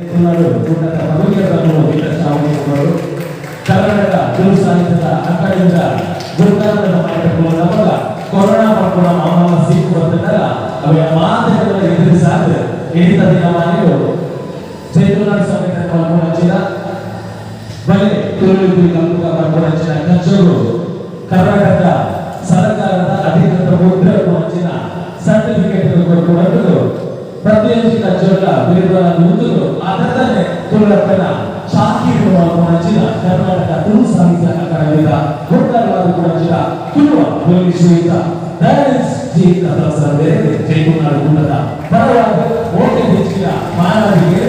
ತುಳುನಾಡು ಕೂಟದ ಪದವೀಧರರನ್ನು ವಿತರಿಸಲಾಗುವುದು. ಕರ್ನಾಟಕ ತುಳು ಸಾಹಿತ್ಯದ ಅಕಾಡೆಮಿದ ಗುರುತಾರದ ಮಾಡಿಕೊಳ್ಳುವಾಗ ಕೊರೋನಾ ಪಡ್ಕೊಂಡ ಮಾಮೂಲ ಸೀಕು ಬರ್ತದಲ್ಲ, ಅವೆ ಮಾತೆಗಳ ಎದುರಿಸಾದ ಇಡೀ ದಿನಮಾನಿಗಳು ಜೈ ತುಳುನಾಡು ಸಂಘಟನೆ ಮಲ್ಪುನಂಚಿನ ಬಲೆ ತುಳು ಕಲ್ಪುಗ ಮಲ್ಪುನಂಚಿನ ಕಜ್ಜೊಲು ಕರ್ನಾಟಕ ಸರ್ಕಾರದ ಅಧಿಕೃತ ಮುದ್ರೆ ಅಂಚಿನ ಸರ್ಟಿಫಿಕೇಟ್ ಕೊರ್ಪುನಂಟು ಪ್ರತಿಯೊಂದು ಕಜ್ಜೊಲ ಬಿರುದುಗಳನ್ನು ಉಂತುದು ಅದರಲ್ಲೇ ತುಳುವಪ್ಪನ ಶಾಖಿ ಮಲ್ಪುನಂಚಿನ ಕರ್ನಾಟಕ ತುಳು ಸಾಹಿತ್ಯ ಅಕಾಡೆಮಿದ ಗುರುತಾರವಾದ ಗುಣಂಚಿನ ತುಳುವ ಶ್ರೀಯುತ ದಯಾನಂದ್ ಜಿ ಕಥಾ ಸರ್ ಬೇರೆ ಜೈ ತುಳುನಾಡು ಕೂಟದ ಪರವಾಗಿ ಓಟೆ ಹೆಚ್ಚಿನ ಮಾನವಿಗೆ.